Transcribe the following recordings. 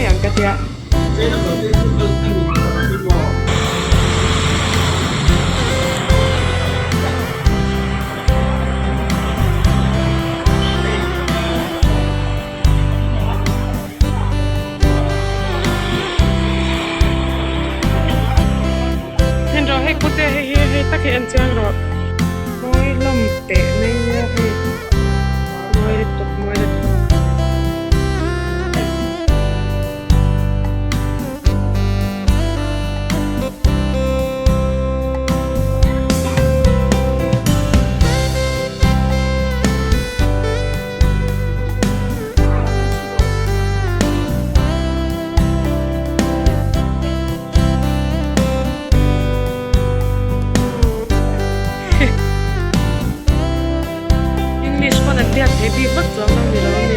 Ang ka tia. En rawh hei pute hei hi hei tak hi en chiang rawh mawi hlawm teh mai nia hei mawi lutuk mawi lutuk. English pawn an biak thei bik vak chuang lo ni lo a ni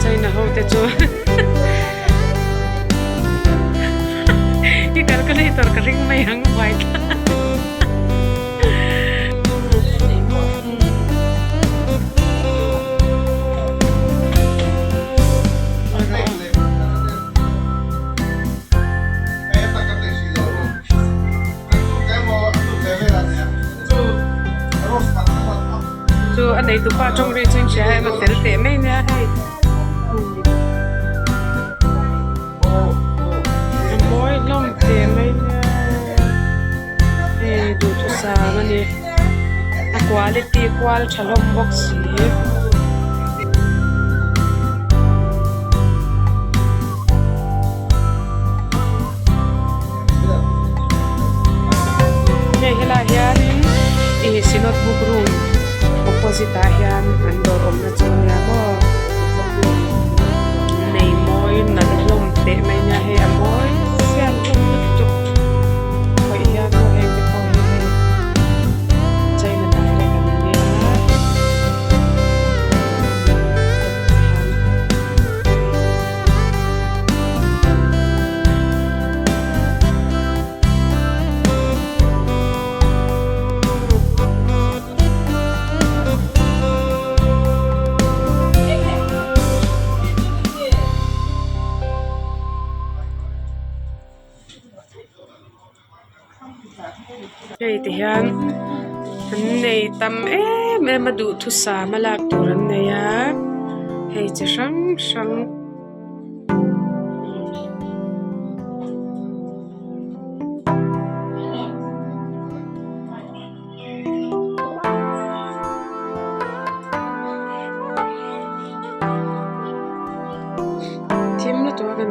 China ho te chu i calculator ka ring mai ang buai thlak. Chu a nei tupa tawng ri chu in hria em a fel teh mai nia hei a mawi hlawm teh mai nia hei duhthusam a ni a quality kual tha hlawm bawk si. Hei helaiah hianin ih synod book room opposite ah hian an dawr awmna chu a nia maw nei mawi nalh hlawm teh mai nia hei a mawi siam hlawm lutuk khawih hian pawh heng te pawh hi hei china direct an nia. Hei ti hian an nei tam em em a duhthusam a lak tur an nei a hei chi hrang hrang. Thim lutuk a kan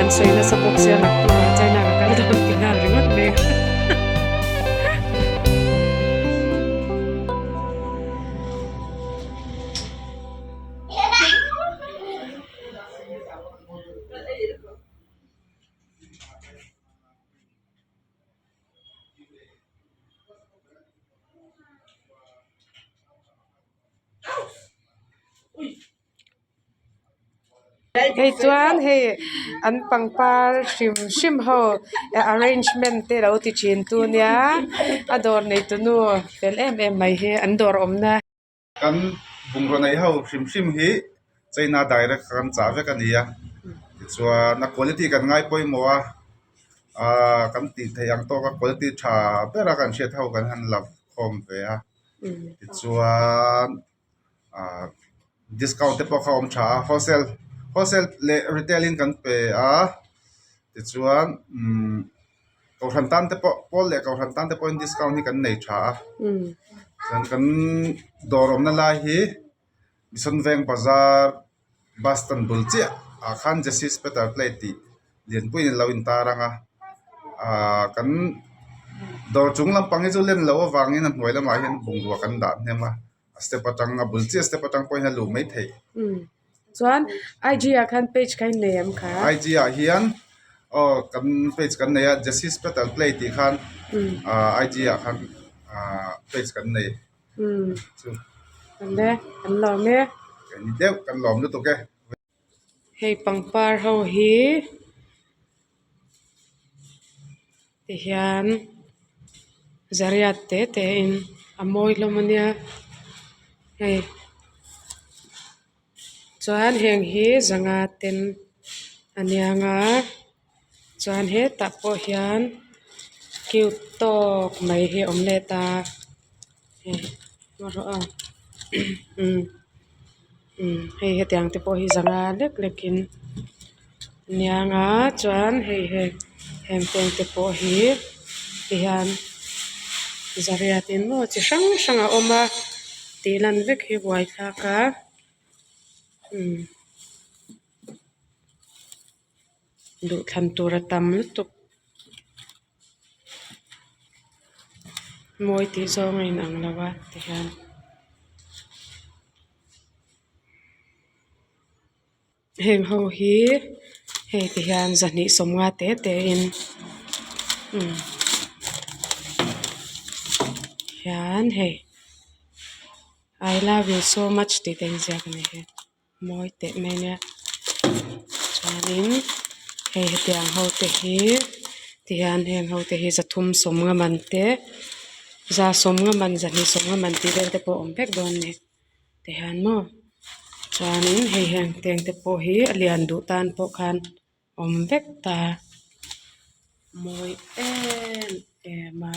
An sawi nasa bawk sia naktukah China ka kal dawn ti nghal ringawt mai. Hei chuan hei an pangpar hrim hrim ho arrangement te lo ti thin tu nia a dawr nei tu nu fel em em mai hi an dawr awmna. Kan bungraw nei ho hrim hrim hi China direct kha kan chah vek a ni a tichuan a quality kan ngai pawimawh a ahh kan tih theih ang tawk a quality tha ber a kan hriat ho kan han la khawm ve a tichuan ahh discount te pawh kha a awm tha a wholesale wholesale leh retail in kan pe a tichuan umm kohhran tan te pawh pawl leh kohhran tan te pawhin discount hi kan nei tha a chuan kan dawr awmna lai hi Mission Veng bazar bus stand bul chiah ah khan Jessis Peter plate tih lianpuiin a lo intar ang a ahh kan dawr chung lampang hi chu len loh avangin a hnuai lamah hian bungrua kan dah hnem a. A step atang a bul chiah step atang pawh hian a luh mai theih. Chuan IG ah khan page kha in nei em kha? IG ah hian aw kan page kan nei a Jessis Petal Play tih khan ah IG ah khan ah page kan nei chu. Awle kan lawm e. Kan ni deuh kan lawm lutuk e. Hei pangpar ho hi tihian zariat te te in a mawi hlawm a nia hei chuan heng hi zanga ten a niang a chuan hetah pawh hian cute tawk mai hi a awm leh ta hei rawh aw umm. Umm hei hetiang te pawh hi zanga lek lek in aniang a chuan hei heng heng peng te pawh hi tihian zariat in maw chi hrang hrang a awm a tih lan vek hi buaithlak a umm duhthlan tur a tam lutuk mawi tih zawng a inang lo a tihian. Heng ho hi hei ti hian zahnih sawmnga te te in umm hian hei I love you so much tih te a inziak a ni hi mawi teh mai ania chuanin hei hetiang ho te hi tihian heng ho te hi zathum sawmnga man te za sawmnga man zahnih sawmnga man tih vel te pawh a awm vek dawn a ni. Tihian maw chuanin hei heng teng te pawh hi a lian duh tan pawh khan awm vek ta mawi em em a.